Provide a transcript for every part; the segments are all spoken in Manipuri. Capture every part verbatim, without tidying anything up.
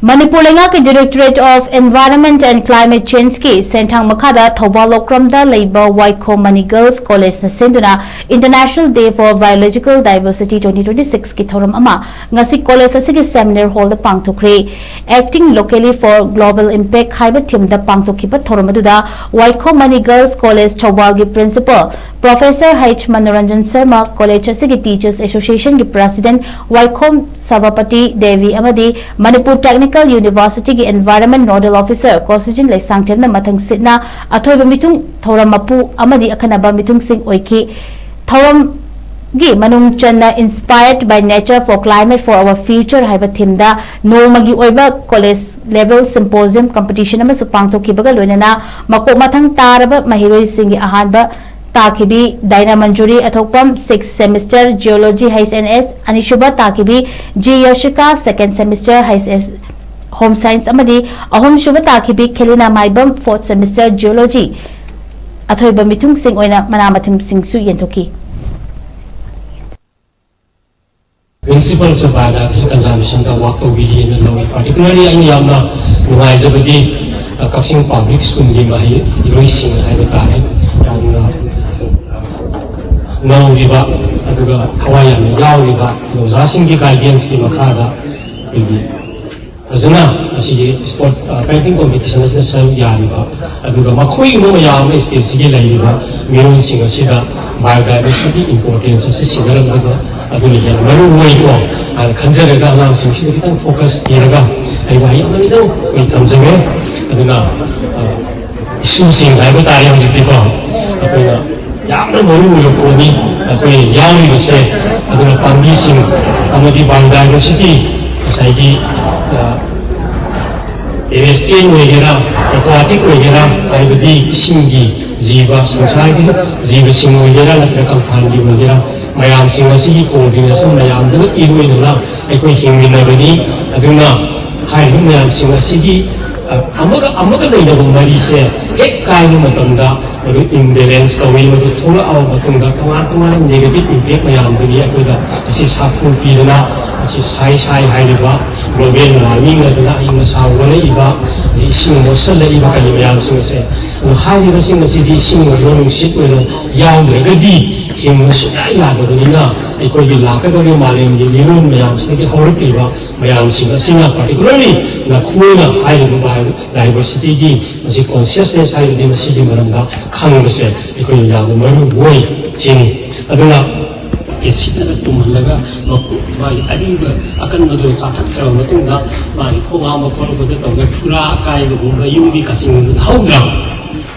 ꯃꯅꯤꯄꯨꯔ ꯂꯩꯉꯥꯛꯀꯤ Directorate of Environment and Climate Changeꯀꯤ ꯁꯦꯟꯊꯥꯡ ꯃꯈꯥꯗ ꯊꯧꯕꯥꯜ ꯂꯧꯈ꯭ꯔꯝꯗ ꯂꯩꯕ ꯋꯥꯏꯈꯣꯝ ꯃꯅꯤ Girls Collegeꯅ ꯁꯤꯟꯗꯨꯅ International Day for Biological Diversity twenty twenty-sixꯀꯤ ꯊꯧꯔꯝ ꯑꯃ ꯉꯁꯤ ꯀꯣꯂꯦꯖ ꯑꯁꯤꯒꯤ seminar hallꯗ ꯄꯥꯡꯊꯣꯛꯈ꯭ꯔꯦ꯫ Acting Locally for Global Impact ꯍꯥꯏꯕ themeꯗ ꯄꯥꯡꯊꯣꯛꯈꯤꯕ ꯊꯧꯔꯝ ꯑꯗꯨꯗ ꯋꯥꯏꯈꯣꯝ ꯃꯅꯤ Girls College ꯊꯧꯕꯥꯜꯒꯤ Principal Professor H Manoranjan Sharma, college ꯑꯁꯤꯒꯤ Teachers Associationꯒꯤ President ꯋꯥꯏꯈꯣꯝ ꯁꯚꯥꯄꯇꯤ ꯗꯦꯕꯤ ꯑꯃꯗꯤ Manipur Technical Universityꯒꯤ Environment Nodal Officer ꯀꯣꯁꯤꯖꯤꯟ ꯂꯩꯁꯥꯡꯊꯦꯝꯅ ꯃꯊꯪ ꯁꯤꯠꯅ ꯑꯊꯣꯏꯕ ꯃꯤꯊꯨꯡ ꯊꯧꯔꯝ ꯃꯄꯨ ꯑꯃꯗꯤ ꯑꯈꯟꯅꯕ ꯃꯤꯊꯨꯡꯁꯤꯡ ꯑꯣꯏꯈꯤ꯫ ꯊꯧꯔꯝꯒꯤ ꯃꯅꯨꯡ ꯆꯟꯅ Inspired by Nature for Climate for Our Future ꯍꯥꯏꯕ themeꯗ ꯅꯣꯡꯃꯒꯤ ꯑꯣꯏꯕ college level symposium competition ꯑꯃꯁꯨ ꯄꯥꯡꯊꯣꯛꯈꯤꯕꯒ ꯂꯣꯏꯅꯅ ꯃꯀꯣꯛ ꯃꯊꯪ ꯇꯥꯔꯕ ꯃꯍꯩꯔꯣꯏꯁꯤꯡꯒꯤ ꯑꯍꯥꯟꯕ ꯇꯥꯈꯤꯕꯤ ꯗꯥꯏꯅꯥ ꯃꯟꯖꯨꯔꯤ ꯑꯊꯣꯛꯄꯝ, sixth semester Geology H and S, ꯑꯅꯤꯁꯨꯕ ꯇꯥꯈꯤꯕꯤ G ꯌꯣꯁꯤꯀꯥ, second semester H S Home Science, ꯑꯃꯗꯤ ꯑꯍꯨꯝꯁꯨꯕ ꯇꯥꯈꯤꯕꯤ ꯈꯦꯂꯤꯅꯥ ꯃꯥꯏꯕꯝ, fourth semester Geology꯫ ꯑꯊꯣꯏꯕ ꯃꯤꯊꯨꯡꯁꯤꯡ ꯑꯣꯏꯅ ꯃꯅꯥ ꯃꯊꯨꯝꯁꯤꯡꯁꯨ ꯌꯦꯟꯊꯣꯛꯈꯤ꯫ Principalꯁꯨ Biodiversity Conservationꯗ work ꯇꯧꯕꯤꯔꯤꯅ ꯂꯧꯏ꯫ Particularly ꯑꯩꯅ ꯌꯥꯝꯅ ꯅꯨꯡꯉꯥꯏꯖꯕꯗꯤ, ꯑ, ꯀꯛꯆꯤꯡ Public Schoolꯒꯤ ꯃꯍꯩꯔꯣꯏꯁꯤꯡ ꯍꯥꯏꯕ ꯇꯥꯔꯦ, ꯌꯥꯝꯅ ꯅꯧꯔꯤꯕ ꯑꯗꯨꯒ ꯊꯋꯥꯏ ꯌꯥꯝꯅ ꯌꯥꯎꯔꯤꯕ ꯑꯣꯖꯥꯁꯤꯡꯒꯤ guidanceꯀꯤ ꯃꯈꯥꯗ ꯑꯩꯈꯣꯏꯒꯤ ꯐꯖꯅ ꯑꯁꯤꯒꯤ sport, ꯑ, painting competition ꯑꯁꯤꯗ ꯁꯔꯨꯛ ꯌꯥꯔꯤꯕ, ꯑꯗꯨꯒ ꯃꯈꯣꯏꯒꯨꯝꯕ ꯃꯌꯥꯝ ꯑꯃ stateꯁꯤꯒꯤ ꯂꯩꯔꯤꯕ ꯃꯤꯔꯣꯜꯁꯤꯡ ꯑꯁꯤꯗ biodiversity importance ꯑꯁꯤ ꯁꯤꯟꯅꯔꯝꯕꯗꯣ ꯑꯗꯨꯅ ꯍꯦꯟꯅ ꯃꯔꯨ ꯑꯣꯏꯀꯣ ꯍꯥꯏꯅ ꯈꯟꯖꯔꯒ ꯑꯉꯥꯡꯁꯤꯡꯁꯤꯗ ꯈꯤꯇꯪ focus ꯄꯤꯔꯒ ꯑꯩ ꯋꯥꯍꯩ ꯑꯃꯅꯤꯗꯪ ꯑꯩꯈꯣꯏ ꯊꯝꯖꯒꯦ꯫ ꯑꯗꯨꯅ, ꯑ, ꯏꯁꯨꯁꯤꯡ ꯍꯥꯏꯕ ꯇꯥꯔꯦ ꯍꯧꯖꯤꯛꯇꯤꯀꯣ, ꯑꯩꯈꯣꯏꯅ ꯌꯥꯝꯅ ꯃꯔꯨ ꯑꯣꯏꯕ ꯄꯣꯠꯅꯤ ꯑꯩꯈꯣꯏ ꯌꯥꯎꯔꯤꯕꯁꯦ꯫ ꯑꯗꯨꯅ ꯄꯥꯝꯕꯤꯁꯤꯡ ꯑꯃꯗꯤ biodiversity, ꯉꯁꯥꯏꯒꯤ, ꯑ, terrestrial ꯑꯣꯏꯒꯦꯔꯥ, aquatic ꯑꯣꯏꯒꯦꯔꯥ, ꯍꯥꯏꯕꯗꯤ ꯏꯁꯤꯡꯒꯤ ꯖꯤꯕ, ꯁꯪꯁꯥꯔꯒꯤ ꯖꯤꯕꯁꯤꯡ ꯑꯣꯏꯒꯦꯔꯥ, ꯅꯠꯇ꯭ꯔꯒ ꯀꯪꯐꯥꯟꯒꯤ ꯑꯣꯏꯒꯦꯔꯥ, ꯃꯌꯥꯝꯁꯤꯡ ꯑꯁꯤꯒꯤ coordination ꯃꯌꯥꯝꯗꯨꯒ ꯏꯔꯣꯏꯅꯅ ꯑꯩꯈꯣꯏ ꯍꯤꯡꯃꯤꯟꯅꯕꯅꯤ꯫ ꯑꯗꯨꯅ ꯍꯥꯏꯔꯤꯕ ꯃꯌꯥꯝꯁꯤꯡ ꯑꯁꯤꯒꯤ, ꯑ, ꯑꯃꯒ ꯑꯃꯒ ꯂꯩꯅꯕ ꯃꯔꯤꯁꯦ ꯍꯦꯛ ꯀꯥꯏꯕ ꯃꯇꯝꯗ ꯃꯗꯨ ꯏꯝꯕꯦꯂꯦꯟꯁ ꯀꯧꯏ꯫ ꯃꯗꯨ ꯊꯣꯛꯂꯛꯑꯕ ꯃꯇꯨꯡꯗ ꯇꯣꯉꯥꯟ ꯇꯣꯉꯥꯟꯕ ꯅꯦꯒꯦꯇꯤꯚ ꯏꯝꯄꯦꯛ ꯃꯌꯥꯝꯗꯨꯅꯤ ꯑꯩꯈꯣꯏꯗ ꯑꯁꯤ ꯁꯥꯐꯨ ꯄꯤꯗꯅ, ꯑꯁꯤ ꯁꯥꯏ ꯁꯥꯏ ꯍꯥꯏꯔꯤꯕ ꯒ꯭ꯂꯣꯕꯦꯜ ꯋꯥꯔꯃꯤꯡ ꯑꯗꯨꯅ ꯑꯏꯪ ꯑꯁꯥ ꯑꯣꯜꯂꯛꯏꯕ, ꯑꯗꯩ ꯏꯁꯤꯡ ꯃꯣꯠꯁꯤꯜꯂꯛꯏꯕ ꯀꯔꯤ ꯃꯌꯥꯝꯁꯤꯡ ꯑꯁꯦ꯫ ꯑꯗꯨ ꯍꯥꯏꯔꯤꯕꯁꯤꯡ ꯑꯁꯤꯗꯤ ꯏꯁꯤꯡ ꯑꯣꯏꯔꯣ ꯅꯨꯡꯁꯤꯠ ꯑꯣꯏꯔꯣ ꯌꯥꯎꯗ꯭ꯔꯒꯗꯤ ꯍꯤꯡꯕ ꯁꯨꯡꯌꯥ ꯌꯥꯗꯕꯅꯤꯅ, ꯑꯩꯈꯣꯏꯒꯤ ꯂꯥꯛꯀꯗꯧꯔꯤꯕ ꯃꯥꯂꯦꯝꯒꯤ ꯃꯤꯔꯣꯟ ꯃꯌꯥꯝꯁꯤꯗꯒꯤ ꯍꯧꯔꯛꯂꯤꯕ ꯃꯌꯥꯝꯁꯤꯡ ꯑꯁꯤꯅ, ꯄꯥꯔꯇꯤꯀꯨꯂꯔꯂꯤ ꯅꯈꯣꯏꯅ ꯍꯥꯏꯔꯤꯕ ꯕꯥꯏꯑꯣ ꯗꯥꯏꯕꯔꯁꯤꯇꯤꯒꯤ ꯃꯁꯤ ꯀꯣꯟꯁꯤꯌꯁꯅꯦꯁ ꯍꯥꯏꯕꯗꯤ ꯃꯁꯤꯒꯤ ꯃꯔꯝꯗ ꯈꯪꯕꯁꯦ ꯑꯩꯈꯣꯏꯅ ꯌꯥꯝꯅ ꯃꯔꯨ ꯑꯣꯏ ꯁꯤꯅꯤ꯫ ꯑꯗꯨꯅ ꯑꯦꯁꯤꯠꯅꯒ ꯇꯨꯝꯍꯜꯂꯒ ꯃꯀꯣꯛ ꯃꯥꯒꯤ ꯑꯔꯤꯕ ꯑꯀꯟꯕꯗꯨ ꯆꯥꯊꯠꯈ꯭ꯔꯕ ꯃꯇꯨꯡꯗ ꯃꯥꯒꯤ ꯈꯣꯡ ꯍꯥꯝꯕ ꯈꯣꯠꯂꯛꯄꯗ ꯇꯧꯔꯒ ꯐꯨꯔꯥ ꯑꯀꯥꯏꯕꯒꯨꯝꯕ ꯌꯨꯝꯒꯤ ꯀꯥꯆꯤꯟꯗꯨꯗ ꯍꯧꯗ꯭ꯔꯥ?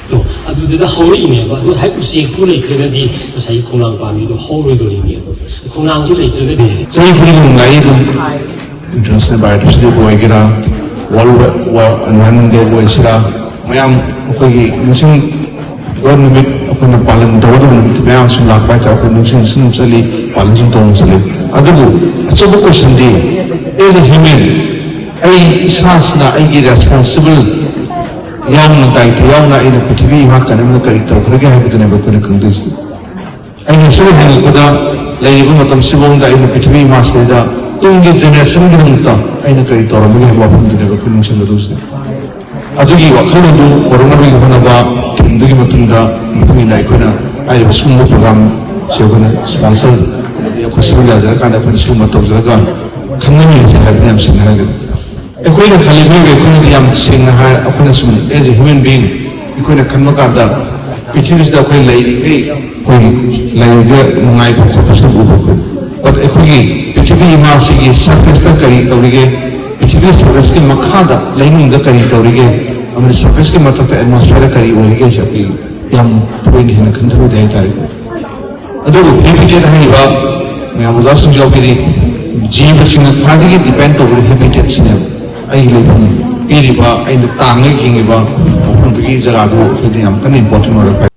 ꯑꯗꯣ ꯑꯗꯨꯗꯨꯗ ꯍꯧꯔꯛꯏꯅꯦꯕ꯫ ꯑꯗꯨ ꯍꯦꯛ ꯎꯆꯦꯛꯇꯨ ꯂꯩꯇ꯭ꯔꯒꯗꯤ ꯉꯁꯥꯏꯒꯤ ꯈꯣꯡꯅꯥꯡ ꯄꯥꯝꯕꯤꯗꯣ ꯍꯧꯔꯣꯏꯗꯣꯔꯤꯅꯦꯕ꯫ ꯈꯣꯡꯅꯥꯡꯁꯤ ꯂꯩꯇ꯭ꯔꯒꯗꯤ ꯆꯍꯤ ꯈꯨꯗꯤꯡꯒꯤ ꯅꯨꯡꯉꯥꯏ ꯑꯗꯨꯝ꯫ ꯏꯟꯇꯔꯅꯦꯁꯅꯦꯜ ꯕꯥꯏꯑꯣꯗꯥꯏꯕꯔꯁꯤꯇꯤ ꯗꯦ ꯑꯣꯏꯒꯦꯔꯥ, ꯋꯥꯔꯜ ꯋꯥꯔꯜ ꯑꯦꯟꯚꯥꯏꯔꯟꯃꯦꯟ ꯗꯦ ꯑꯣꯏꯁꯤꯔꯥ, ꯃꯌꯥꯝ ꯑꯩꯈꯣꯏꯒꯤ ꯅꯤꯡꯁꯤꯡ ꯅꯨꯃꯤꯠ ꯑꯩꯈꯣꯏꯅ ꯄꯥꯂꯟ ꯇꯧꯒꯗꯕ ꯅꯨꯃꯤꯠ ꯃꯌꯥꯝ ꯁꯨꯝ ꯂꯥꯛꯄ ꯍꯥꯏꯇꯥꯔꯦ꯫ ꯑꯩꯈꯣꯏ ꯅꯤꯡꯁꯤꯡ ꯅꯤꯡꯁꯤꯡ ꯆꯠꯂꯤ, ꯄꯥꯂꯟ ꯁꯨꯝ ꯇꯧꯅ ꯆꯠꯂꯤ꯫ ꯑꯗꯨꯕꯨ ꯑꯆꯧꯕ ꯀꯣꯏꯁꯟꯗꯤ, as a human, ꯑꯩ ꯏꯁꯥꯁꯤꯅ ꯑꯩꯒꯤ ꯔꯦꯁꯄꯣꯟꯁꯤꯕꯜ ꯌꯥꯎꯅ, ꯗꯥꯏꯇ ꯌꯥꯎꯅ ꯑꯩꯅ ꯄ꯭ꯔꯤꯊꯤꯕꯤ ꯏꯃꯥ ꯀꯟꯅꯕꯗ ꯀꯔꯤ ꯇꯧꯈ꯭ꯔꯒꯦ ꯍꯥꯏꯕꯗꯨꯅꯦꯕ ꯑꯩꯈꯣꯏꯅ ꯈꯪꯗꯣꯏꯁꯦ꯫ ꯑꯩꯅ ꯁꯨꯝ ꯍꯪꯉꯛꯄꯗ, ꯂꯩꯔꯤꯕ ꯃꯇꯝꯁꯤꯐꯥꯎꯗ ꯑꯩꯅ ꯄ꯭ꯔꯤꯊꯤꯕꯤ ꯏꯃꯥꯁꯤꯗ ꯇꯨꯡꯒꯤ ꯖꯦꯅꯦꯔꯦꯁꯟꯒꯤꯗꯃꯛꯇ ꯑꯩꯅ ꯀꯔꯤ ꯇꯧꯔꯝꯒꯅꯤ ꯍꯥꯏꯕ ꯋꯥꯐꯝꯗꯨꯅꯦꯕ ꯑꯩꯈꯣꯏ ꯅꯤꯡꯁꯤꯡꯒꯗꯧꯔꯤꯁꯦ꯫ ꯑꯗꯨꯒꯤ ꯋꯥꯈꯜꯂꯣꯟꯗꯨ ꯄꯨꯔꯛꯅꯕꯒꯤ ꯍꯣꯠꯅꯕ, ꯊꯤꯝꯗꯨꯒꯤ ꯃꯇꯨꯡꯗ, ꯃꯇꯨꯡ ꯏꯟꯅ ꯑꯩꯈꯣꯏꯅ ꯍꯥꯏꯔꯤꯕ ꯁꯤꯒꯨꯝꯕ ꯄ꯭ꯔꯣꯒ꯭ꯔꯥꯝꯁꯦ ꯑꯩꯈꯣꯏꯅ ꯁ꯭ꯄꯣꯟꯁꯔ, ꯑꯗꯒꯤ ꯑꯩꯈꯣꯏ ꯁꯤꯒꯨꯝꯕ ꯌꯥꯖꯔꯀꯥꯟꯗ ꯑꯩꯈꯣꯏꯅ ꯁꯤꯒꯨꯝꯕ ꯇꯧꯖꯔꯒ ꯈꯪꯅꯃꯤꯟꯅꯁꯤ ꯍꯥꯏꯕꯅꯤ ꯌꯥꯝ ꯁꯦꯡꯅ ꯍꯥꯏꯔꯒꯗꯤ꯫ ꯑꯩꯈꯣꯏꯅ ꯈꯜꯂꯤ, ꯃꯤꯑꯣꯏꯕ ꯑꯩꯈꯣꯏꯅꯗꯤ ꯌꯥꯝ ꯁꯦꯡꯅ ꯍꯥꯏ, ꯑꯩꯈꯣꯏꯅ ꯁꯨꯝ, as a human being, ꯑꯩꯈꯣꯏꯅ ꯈꯟꯕ ꯀꯥꯟꯗ ꯄ꯭ꯔꯤꯊꯤꯕꯤꯁꯤꯗ ꯑꯩꯈꯣꯏ ꯂꯩꯔꯤꯈꯩ ꯑꯩꯈꯣꯏ ꯂꯩꯔꯤꯕ ꯅꯨꯡꯉꯥꯏꯕ ꯈꯣꯠꯄꯁꯨ ꯎꯕ ꯐꯪꯏ꯫ But ꯑꯩꯈꯣꯏꯒꯤ ꯄ꯭ꯔꯤꯊꯤꯕꯤ ꯏꯃꯥꯁꯤꯒꯤ ꯁꯔꯐꯦꯁꯇ ꯀꯔꯤ ꯇꯧꯔꯤꯒꯦ, ꯄ꯭ꯔꯤꯊꯤꯕꯤ ꯁꯔꯐꯦꯁꯀꯤ ꯃꯈꯥꯗ ꯂꯩꯅꯨꯡꯗ ꯀꯔꯤ ꯇꯧꯔꯤꯒꯦ, ꯑꯃꯗꯤ ꯁꯔꯐꯦꯁꯀꯤ ꯃꯊꯛꯇ ꯑꯦꯠꯃꯣꯁꯐꯤꯌꯔꯗ ꯀꯔꯤ ꯑꯣꯏꯔꯤꯒꯦ ꯍꯥꯏꯁꯦ ꯑꯩꯈꯣꯏ ꯌꯥꯝ ꯊꯣꯏꯅ ꯍꯦꯟꯅ ꯈꯟꯊꯔꯨꯗꯦ ꯍꯥꯏꯇꯥꯔꯦꯀꯣ꯫ ꯑꯗꯨꯕꯨ ꯍꯦꯕꯤꯇꯦꯠ ꯍꯥꯏꯔꯤꯕ ꯃꯌꯥꯝ ꯑꯣꯖꯥꯁꯤꯡꯁꯨ ꯌꯥꯎꯕꯤꯔꯤ, ꯖꯤꯕꯁꯤꯡꯅ ꯈ꯭ꯋꯥꯏꯗꯒꯤ ꯗꯤꯄꯦꯟ ꯇꯧꯕ ꯍꯦꯕꯤꯇꯦꯠꯁꯤꯅꯦꯕ꯫ ꯑꯩꯒꯤ ꯂꯩꯐꯝ ꯄꯤꯔꯤꯕ, ꯑꯩꯅ ꯇꯥꯡꯉꯒ ꯍꯤꯡꯉꯤꯕ ꯃꯐꯝꯗꯨꯒꯤ ꯖꯒꯥꯗꯨ ꯑꯩꯈꯣꯏꯗ ꯌꯥꯝ ꯀꯟꯅ ꯏꯝꯄꯣꯔꯇꯦꯟ ꯑꯣꯏꯔꯛꯄ